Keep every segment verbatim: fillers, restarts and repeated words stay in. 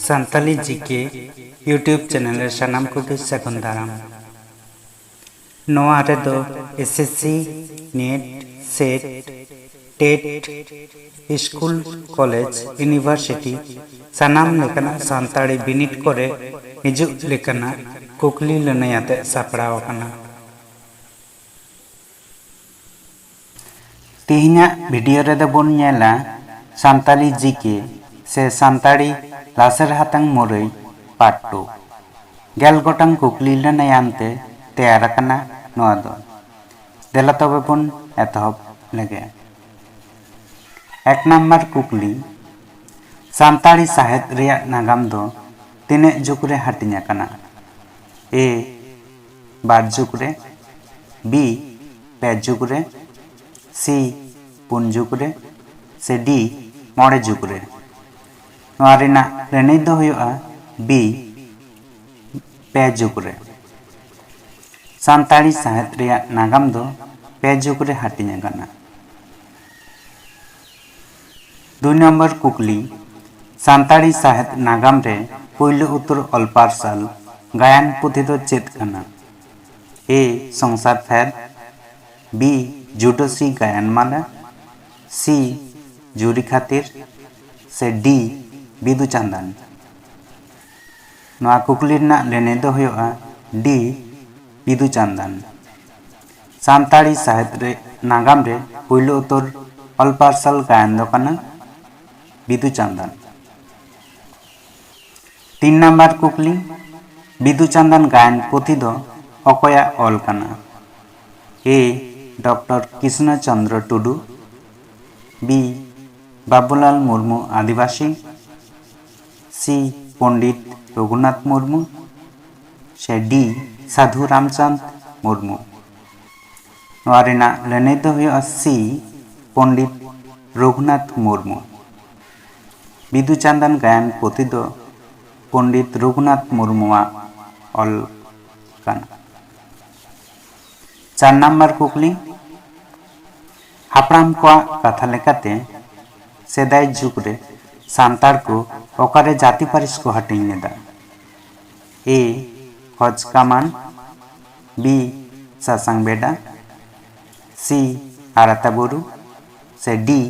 ᱥᱟᱱᱛᱟᱞᱤ ᱡᱤ ᱠᱮ YouTube channel ᱨᱮ ᱥᱟᱱᱟᱢ ᱠᱚᱜᱮ ᱥᱟᱹᱜᱩᱱ ᱫᱟᱨᱟᱢ᱾ ᱱᱚᱣᱟ ᱨᱮᱫᱚ S S C, net, set, TET, school, college, university, ᱥᱟᱱᱟᱢ ᱞᱮᱠᱟᱱᱟᱜ ᱥᱟᱱᱛᱟᱲᱤ ᱵᱤᱱᱤᱰ ᱠᱚᱨᱮ ᱦᱤᱡᱩᱜ ᱞᱮᱠᱟᱱᱟᱜ ᱠᱩᱠᱞᱤ ᱞᱟᱹᱱᱟᱹᱭ ᱟᱛᱮ ᱥᱟᱯᱲᱟᱣ ᱟᱠᱟᱱᱟ᱾ ᱛᱮᱦᱮᱧᱟᱜ ᱵᱷᱤᱰᱤᱭᱳ ᱨᱮᱫᱚ ᱵᱚᱱ ᱧᱮᱞᱟ ᱥᱟᱱᱛᱟᱞᱤ ᱡᱤ ᱠᱮ ᱥᱮ ᱥᱟᱱᱛᱟᱲᱤ ᱞᱟᱥᱮᱨ ᱦᱟᱛᱟᱝ ᱢᱩᱨᱟᱹᱭ ᱯᱟᱨᱴ ᱴᱩ᱾ ᱜᱮᱞ ᱜᱚᱴᱟᱝ ᱠᱩᱠᱞᱤ ᱞᱟᱹᱱᱟᱹᱭ ᱟᱱᱛᱮ ᱛᱮᱭᱟᱨ ᱟᱠᱟᱱᱟ ᱱᱚᱣᱟ ᱫᱚ᱾ ᱫᱮᱞᱟ ᱛᱚᱵᱮ ᱵᱚᱱ ᱮᱛᱚᱦᱚᱵ ᱞᱮᱜᱮ᱾ ᱮᱠ ᱱᱟᱢᱵᱟᱨ ᱠᱩᱠᱞᱤ, ᱥᱟᱱᱛᱟᱲᱤ ᱥᱟᱶᱦᱮᱫ ᱨᱮᱭᱟᱜ ᱱᱟᱜᱟᱢ ᱫᱚ ᱛᱤᱱᱟᱹᱜ ᱡᱩᱜᱽ ᱨᱮ ᱦᱟᱹᱴᱤᱧ ᱟᱠᱟᱱᱟ? ᱮ, ᱵᱟᱨ ᱡᱩᱜᱽ ᱨᱮ, ᱵᱤ, ᱯᱮ ᱡᱩᱜᱽ ᱨᱮ, ᱥᱤ, ᱯᱩᱱ ᱡᱩᱜᱽ ᱨᱮ, ᱥᱮ ᱰᱤ, ᱢᱚᱬᱮ ᱡᱩᱜᱽ ᱨᱮ? ᱱᱚᱣᱟ ᱨᱮᱱᱟᱜ ᱞᱟᱹᱱᱟᱹᱭ ᱫᱚ ᱦᱩᱭᱩᱜᱼᱟ ᱵᱤ, ᱯᱮ ᱡᱩᱜᱽ ᱨᱮ᱾ ᱥᱟᱱᱛᱟᱲᱤ ᱥᱟᱶᱦᱮᱫ ᱨᱮᱭᱟᱜ ᱱᱟᱜᱟᱢ ᱫᱚ ᱯᱮ ᱡᱩᱜᱽ ᱨᱮ ᱦᱟᱹᱴᱤᱧ ᱟᱠᱟᱱᱟ᱾ ᱫᱩᱭ ᱱᱚᱢᱵᱚᱨ ᱠᱩᱠᱞᱤ, ᱥᱟᱱᱛᱟᱲᱤ ᱥᱟᱶᱦᱮᱫ ᱱᱟᱜᱟᱢ ᱨᱮ ᱯᱩᱭᱞᱩ ᱩᱛᱟᱹᱨ ᱚᱞ ᱯᱟᱨᱥᱟᱞ ᱜᱟᱭᱟᱱ ᱯᱩᱛᱷᱤ ᱫᱚ ᱪᱮᱫ ᱠᱟᱱᱟ? ᱮ, ᱥᱚᱝᱥᱟᱨ ᱯᱷᱮᱫ, ᱵᱤ, ᱡᱩᱰᱟᱹᱥᱤ ᱜᱟᱭᱟᱱ ᱢᱟᱞᱟ, ᱥᱤ, ᱡᱩᱨᱤ ᱠᱷᱟᱹᱛᱤᱨ, ᱥᱮ ᱰᱤ, ᱵᱤᱫᱩ ᱪᱟᱸᱫᱟᱱ? ᱱᱚᱣᱟ ᱠᱩᱠᱞᱤ ᱨᱮᱱᱟᱜ ᱞᱟᱹᱱᱟᱹᱭ ᱫᱚ ᱦᱩᱭᱩᱜᱼᱟ ᱰᱤ, ᱵᱤᱫᱩ ᱪᱟᱸᱫᱟᱱ᱾ ᱥᱟᱱᱛᱟᱲᱤ ᱥᱟᱶᱦᱮᱫ ᱨᱮ ᱱᱟᱜᱟᱢ ᱨᱮ ᱯᱩᱭᱞᱩ ᱩᱛᱟᱹᱨ ᱚᱞ ᱯᱟᱨᱥᱟᱞ ᱜᱟᱭᱟᱱ ᱫᱚ ᱠᱟᱱᱟ ᱵᱤᱫᱩ ᱪᱟᱸᱫᱟᱱ᱾ ᱛᱤᱱ ᱱᱟᱢᱵᱟᱨ ᱠᱩᱠᱞᱤ, ᱵᱤᱫᱩ ᱪᱟᱸᱫᱟᱱ ᱜᱟᱭᱟᱱ ᱯᱩᱛᱷᱤ ᱫᱚ ᱚᱠᱚᱭᱟᱜ ᱚᱞ ᱠᱟᱱᱟ? ᱮ, ᱰᱚᱠᱴᱚᱨ ᱠᱨᱤᱥᱱᱚ ᱪᱚᱸᱫᱽᱨᱚ ᱴᱩᱰᱩ, ᱵᱤ, ᱵᱟᱵᱩᱞᱟᱞ ᱢᱩᱨᱢᱩ ᱟᱹᱫᱤᱵᱟᱹᱥᱤ, ᱥᱤ, ᱯᱚᱱᱰᱤᱛ ᱨᱚᱜᱷᱩᱱᱟᱛᱷ ᱢᱩᱨᱢᱩ, ᱥᱮ ᱰᱤ, ᱥᱟᱫᱷᱩ ᱨᱟᱢᱪᱟᱸᱫᱽ ᱢᱩᱨᱢᱩ? ᱱᱚᱣᱟ ᱨᱮᱱᱟᱜ ᱞᱟᱹᱱᱟᱹᱭ ᱫᱚ ᱦᱩᱭᱩᱜᱼᱟ ᱥᱤ, ᱯᱚᱱᱰᱤᱛ ᱨᱚᱜᱷᱩᱱᱟᱛᱷ ᱢᱩᱨᱢᱩ᱾ ᱵᱤᱫᱩ ᱪᱟᱸᱫᱟᱱ ᱜᱟᱭᱟᱱ ᱯᱩᱛᱷᱤ ᱫᱚ ᱯᱚᱱᱰᱤᱛ ᱨᱚᱜᱷᱩᱱᱟᱛᱷ ᱢᱩᱨᱢᱩᱣᱟᱜ ᱚᱞ ᱠᱟᱱᱟ᱾ ᱪᱟᱨ ᱱᱟᱢᱵᱟᱨ ᱠᱩᱠᱞᱤ, ᱦᱟᱯᱲᱟᱢ ᱠᱚᱣᱟᱜ ᱠᱟᱛᱷᱟ ᱞᱮᱠᱟᱛᱮ ᱥᱮᱫᱟᱭ ᱡᱩᱜᱽ ᱨᱮ ᱥᱟᱱᱛᱟᱲ ᱠᱚ ᱚᱠᱟᱨᱮ ᱡᱟᱹᱛᱤ ᱯᱟᱹᱨᱤᱥ ᱠᱚ ᱦᱟᱹᱴᱤᱧ ᱞᱮᱫᱟ? ᱮ, ᱠᱷᱚᱡᱽ ᱠᱟᱢᱟᱱ, ᱵᱤ, ᱥᱟᱥᱟᱝ ᱵᱮᱰᱟ, ᱥᱤ, ᱟᱨᱟᱛᱟ ᱵᱩᱨᱩ, ᱥᱮ ᱰᱤ,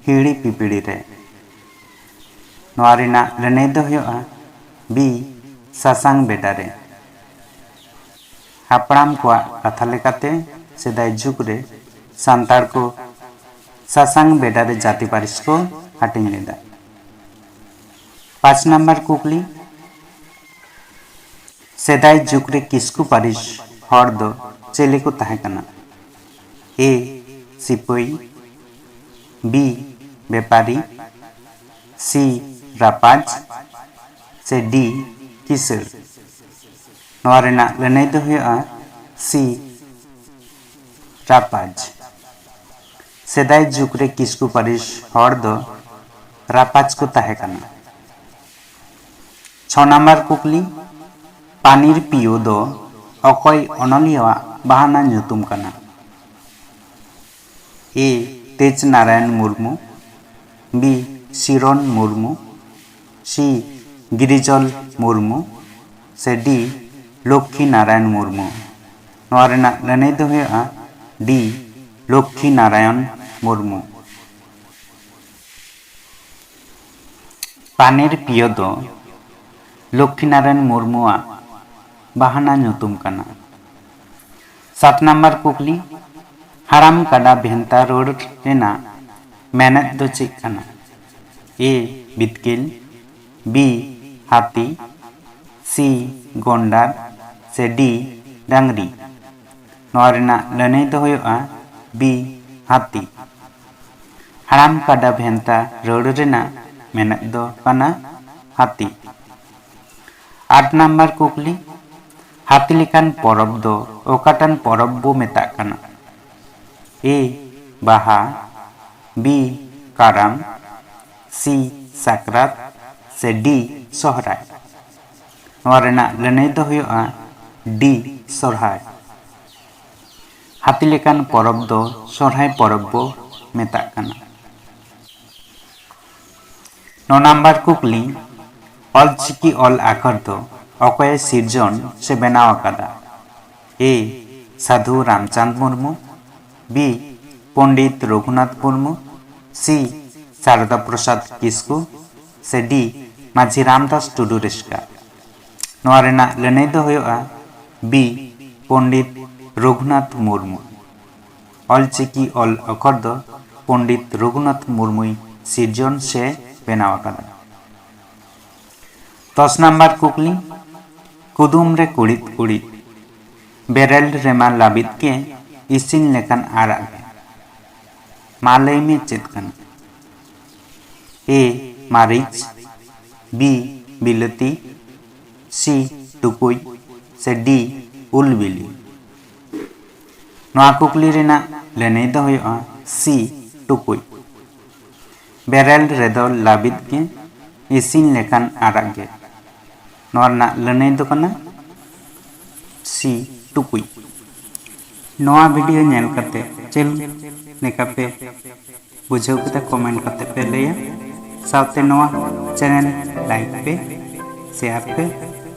ᱦᱤᱦᱤᱲᱤ ᱯᱤᱯᱤᱲᱤ ᱨᱮ? ᱱᱚᱣᱟ ᱨᱮᱱᱟᱜ ᱞᱟᱹᱱᱟᱹᱭ ᱫᱚ ᱦᱩᱭᱩᱜᱼᱟ ᱵᱤ, ᱥᱟᱥᱟᱝ ᱵᱮᱰᱟ ᱨᱮ᱾ ᱦᱟᱯᱲᱟᱢ ᱠᱚᱣᱟᱜ ᱠᱟᱛᱷᱟ ᱞᱮᱠᱟᱛᱮ ᱥᱮᱫᱟᱭ ᱡᱩᱜᱽ ᱨᱮ ᱥᱟᱱᱛᱟᱲ ᱠᱚ ᱥᱟᱥᱟᱝ ᱵᱮᱰᱟ ᱨᱮ ᱡᱟᱹᱛᱤ ᱯᱟᱹᱨᱤᱥ ᱠᱚ ᱦᱟᱹᱴᱤᱧ ᱞᱮᱫᱟ᱾ ᱯᱟᱸᱪ ᱱᱟᱢᱵᱟᱨ ᱠᱩᱠᱞᱤ, ᱥᱮᱫᱟᱭ ᱡᱩᱜᱽ ᱨᱮ ᱠᱤᱥᱠᱩ ᱯᱟᱹᱨᱤᱥ ᱦᱚᱲ ᱫᱚ ᱪᱮᱞᱮ ᱠᱚ ᱛᱟᱦᱮᱸ ᱠᱟᱱᱟ? ᱮ, ᱥᱤᱯᱟᱹᱭ, ᱵᱤ, ᱵᱮᱯᱟᱨᱤ, ᱥᱤ, ᱨᱟᱯᱟᱡᱽ, ᱥᱮ ᱰᱤ, ᱠᱤᱥᱟᱹᱬ? ᱱᱚᱣᱟ ᱨᱮᱱᱟᱜ ᱞᱟᱹᱱᱟᱹᱭ ᱫᱚ ᱦᱩᱭᱩᱜᱼᱟ ᱥᱤ, ᱨᱟᱯᱟᱡᱽ᱾ ᱥᱮᱫᱟᱭ ᱡᱩᱜᱽ ᱨᱮ ᱠᱤᱥᱠᱩ ᱯᱟᱹᱨᱤᱥ ᱦᱚᱲ ᱫᱚ ᱨᱟᱯᱟᱡᱽ ᱠᱚ ᱛᱟᱦᱮᱸ ᱠᱟᱱᱟ᱾ ᱪᱷᱚ ᱱᱟᱢᱵᱟᱨ ᱠᱩᱠᱞᱤ, ᱯᱟᱱᱤᱨ ᱯᱤᱭᱳ ᱫᱚ ᱚᱠᱚᱭ ᱚᱱᱚᱞᱤᱭᱟᱹᱣᱟᱜ ᱵᱟᱦᱟᱱᱟ ᱧᱩᱛᱩᱢ ᱠᱟᱱᱟ? ᱮ, ᱛᱮᱡᱽ ᱱᱟᱨᱟᱭᱚᱱ ᱢᱩᱨᱢᱩ, ᱵᱤ, ᱥᱤᱨᱚᱱ ᱢᱩᱨᱢᱩ, ᱥᱤ, ᱜᱤᱨᱤᱡᱚᱞ ᱢᱩᱨᱢᱩ, ᱥᱮ ᱰᱤ, ᱞᱚᱠᱠᱷᱤ ᱱᱟᱨᱟᱭᱚᱱ ᱢᱩᱨᱢᱩ? ᱱᱚᱣᱟ ᱨᱮᱱᱟᱜ ᱞᱟᱹᱱᱟᱹᱭ ᱫᱚ ᱦᱩᱭᱩᱜᱼᱟ ᱰᱤ, ᱞᱚᱠᱠᱷᱤ ᱱᱟᱨᱟᱭᱚᱱ ᱢᱩᱨᱢᱩ᱾ ᱯᱟᱱᱤᱨ ᱯᱤᱭᱳ ᱫᱚ ᱞᱚᱠᱠᱷᱤ ᱱᱟᱨᱟᱭᱚᱱ ᱢᱩᱨᱢᱩᱣᱟᱜ ᱵᱟᱦᱟᱱᱟ ᱧᱩᱛᱩᱢ ᱠᱟᱱᱟ᱾ ᱥᱟᱛ ᱱᱟᱢᱵᱟᱨ ᱠᱩᱠᱞᱤ, ᱦᱟᱲᱟᱢ ᱠᱟᱰᱟ ᱵᱷᱮᱱᱛᱟ ᱨᱚᱲ ᱨᱮᱱᱟᱜ ᱢᱮᱱᱮᱛ ᱫᱚ ᱪᱮᱫ ᱠᱟᱱᱟ? ᱮ, ᱵᱤᱛᱠᱤᱞ, ᱵᱤ, ᱦᱟᱹᱛᱤ, ᱥᱤ, ᱜᱚᱱᱰᱟᱨ, ᱥᱮ ᱰᱤ, ᱰᱟᱝᱨᱤ? ᱱᱚᱣᱟ ᱨᱮᱱᱟᱜ ᱞᱟᱹᱱᱟᱹᱭ ᱫᱚ ᱦᱩᱭᱩᱜᱼᱟ ᱵᱤ, ᱦᱟᱹᱛᱤ᱾ ᱦᱟᱲᱟᱢ ᱠᱟᱰᱟ ᱵᱷᱮᱱᱛᱟ ᱨᱟᱹᱲ ᱨᱮᱱᱟᱜ ᱢᱮᱱᱮᱫ ᱫᱚ ᱠᱟᱱᱟ ᱦᱟᱹᱛᱤ᱾ ᱟᱴ ᱱᱟᱢᱵᱟᱨ ᱠᱩᱠᱞᱤ, ᱦᱟᱹᱛᱤ ᱞᱮᱠᱟᱱ ᱯᱚᱨᱚᱵᱽ ᱫᱚ ᱚᱠᱟᱴᱟᱱ ᱯᱚᱨᱚᱵᱽ ᱵᱚ ᱢᱮᱛᱟᱜ ᱠᱟᱱᱟ? ᱮ, ᱵᱟᱦᱟ, ᱵᱤ, ᱠᱟᱨᱟᱢ, ᱥᱤ, ᱥᱟᱠᱨᱟᱛ, ᱥᱮ ᱰᱤ, ᱥᱚᱦᱨᱟᱭ? ᱱᱚᱣᱟ ᱨᱮᱱᱟᱜ ᱞᱟᱹᱱᱟᱹᱭ ᱫᱚ ᱦᱩᱭᱩᱜᱼᱟ ᱰᱤ, ᱥᱚᱨᱦᱟᱭ᱾ ᱦᱟᱹᱛᱤ ᱞᱮᱠᱟᱱ ᱯᱚᱨᱚᱵᱽ ᱫᱚ ᱥᱚᱨᱦᱟᱭ ᱯᱚᱨᱚᱵᱽ ᱵᱚ ᱢᱮᱛᱟᱜ ᱠᱟᱱᱟ᱾ ᱱᱚ ᱱᱟᱢᱵᱟᱨ ᱠᱩᱠᱞᱤ, ᱚᱞᱪᱤᱠᱤ ᱚᱞ ᱟᱠᱷᱚᱨ ᱫᱚ ᱚᱠᱚᱭᱮ ᱥᱤᱨᱡᱚᱱ ᱥᱮ ᱵᱮᱱᱟᱣ ᱟᱠᱟᱫᱟ? ᱮ, ᱥᱟᱫᱷᱩ ᱨᱟᱢᱪᱟᱸᱫᱽ ᱢᱩᱨᱢᱩ, ᱵᱤ, ᱯᱚᱱᱰᱤᱛ ᱨᱚᱜᱷᱩᱱᱟᱛᱷ ᱢᱩᱨᱢᱩ, ᱥᱤ, ᱥᱟᱨᱚᱫᱟ ᱯᱨᱚᱥᱟᱫᱽ ᱠᱤᱥᱠᱩ, ᱥᱮ ᱰᱤ, ᱢᱟᱹᱡᱷᱤ ᱨᱟᱢᱫᱟᱥ ᱴᱩᱰᱩ ᱨᱮᱥᱠᱟ᱾ ᱱᱚᱣᱟ ᱨᱮᱱᱟᱜ ᱞᱟᱹᱱᱟᱹᱭ ᱫᱚ ᱦᱩᱭᱩᱜᱼᱟ ᱵᱤ, ᱯᱚᱱᱰᱤᱛ ᱨᱚᱜᱷᱩᱱᱟᱛᱷ ᱢᱩᱨᱢᱩ᱾ ᱚᱞᱪᱤᱠᱤ ᱚᱞ ᱟᱠᱷᱚᱨ ᱫᱚ ᱯᱚᱱᱰᱤᱛ ᱨᱚᱜᱷᱩᱱᱟᱛᱷ ᱢᱩᱨᱢᱩᱭ ᱥᱤᱨᱡᱚᱱ ᱥᱮ ᱵᱮᱱᱟᱣ ᱟᱠᱟᱫᱟ᱾ ᱫᱚᱥ ᱱᱟᱢᱵᱟᱨ ᱠᱩᱠᱞᱤ, ᱠᱩᱫᱩᱢ ᱨᱮ ᱠᱩᱲᱤᱫ ᱠᱩᱲᱤᱫ, ᱵᱮᱨᱮᱞ ᱨᱮᱢᱟ ᱞᱟᱹᱵᱤᱫ ᱜᱮ, ᱤᱥᱤᱱ ᱞᱮᱠᱷᱟᱱ ᱟᱨᱟᱜ ᱜᱮ᱾ ᱢᱟ ᱞᱟᱹᱭ ᱢᱮ ᱪᱮᱫ ᱠᱟᱱᱟ? ᱮ, ᱢᱟᱹᱨᱤᱪ, ᱵᱤ, ᱵᱤᱞᱟᱹᱛᱤ, ᱥᱤ, ᱴᱩᱠᱩᱡ, ᱥᱮ ᱰᱤ, ᱩᱞ ᱵᱤᱞᱤ᱾ ᱱᱚᱣᱟ ᱠᱩᱠᱞᱤ ᱨᱮᱱᱟᱜ ᱞᱟᱹᱱᱟᱹᱭ ᱫᱚ ᱦᱩᱭᱩᱜᱼᱟ ᱥᱤ, ᱴᱩᱠᱩᱡ᱾ ᱵᱮᱨᱮᱞ ᱨᱮᱫᱚ ᱞᱟᱹᱵᱤᱫ ᱜᱮ, ᱤᱥᱤᱱ ᱞᱮᱠᱷᱟᱱ ᱟᱨᱟᱜ ᱜᱮ᱾ ᱱᱚᱣᱟ ᱨᱮᱱᱟᱜ ᱞᱟᱹᱱᱟᱹᱭ ᱫᱚ ᱠᱟᱱᱟ ᱥᱤ, ᱴᱩᱠᱩᱡ᱾ ᱱᱚᱣᱟ ᱵᱷᱤᱰᱤᱭᱳ ᱧᱮᱞ ᱠᱟᱛᱮ ᱪᱮᱫ ᱞᱮᱠᱟ ᱯᱮ ᱵᱩᱡᱷᱟᱹᱣ ᱠᱮᱫᱟ ᱠᱚᱢᱮᱱᱴ ᱠᱟᱛᱮ ᱯᱮ ᱞᱟᱹᱭᱟ᱾ ᱥᱟᱶᱛᱮ ᱱᱚᱣᱟ ᱪᱮᱱᱮᱞ ᱞᱟᱭᱤᱠ ᱯᱮ, ᱥᱮᱭᱟᱨ ᱯᱮ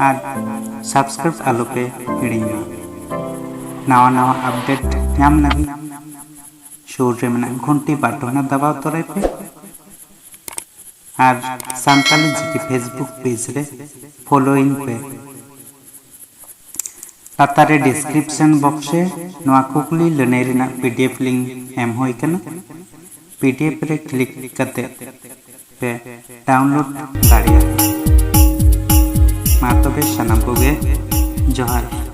ᱟᱨ ᱥᱟᱵᱥᱠᱨᱟᱭᱤᱵ ᱟᱞᱚ ᱯᱮ ᱦᱤᱲᱤᱧ ᱢᱟ᱾ ᱱᱟᱣᱟ ᱱᱟᱣᱟ ᱟᱯᱰᱮᱴ ᱧᱟᱢ ᱞᱟᱹᱜᱤᱫ ᱥᱩᱨ ᱨᱮ ᱢᱮᱱᱟᱜ ᱜᱷᱚᱱᱴᱤ ᱵᱟᱴᱚᱱ ᱦᱚᱸ ᱫᱟᱵᱟᱣ ᱛᱚᱨᱟᱭ ᱯᱮ ᱟᱨ ᱥᱟᱱᱛᱟᱞᱤ ᱡᱤᱠᱤ ᱯᱷᱮᱥᱵᱩᱠ ᱯᱮᱡᱽ ᱨᱮ ᱯᱷᱚᱞᱳᱭᱤᱝ ᱯᱮ᱾ ᱞᱟᱛᱟᱨ ᱨᱮ ᱰᱤᱥᱠᱨᱤᱯᱥᱚᱱ ᱵᱚᱠᱥ ᱨᱮ ᱱᱚᱣᱟ ᱠᱩᱠᱞᱤ ᱞᱟᱹᱱᱟᱹᱭ ᱨᱮᱱᱟᱜ ᱯᱤᱰᱤᱮᱯᱷ ᱞᱤᱝᱠ ᱮᱢ ᱦᱩᱭ ᱠᱟᱱᱟ᱾ ᱯᱤᱰᱤᱮᱯᱷ ᱨᱮ ᱠᱞᱤᱠ ᱠᱟᱛᱮ ᱯᱮ ᱰᱟᱣᱩᱱᱞᱳᱰ ᱫᱟᱲᱮᱭᱟᱜᱼᱟ᱾ ᱢᱟ ᱛᱚᱵᱮ ᱥᱟᱱᱟᱢ ᱠᱚᱜᱮ ᱡᱚᱦᱟᱨ᱾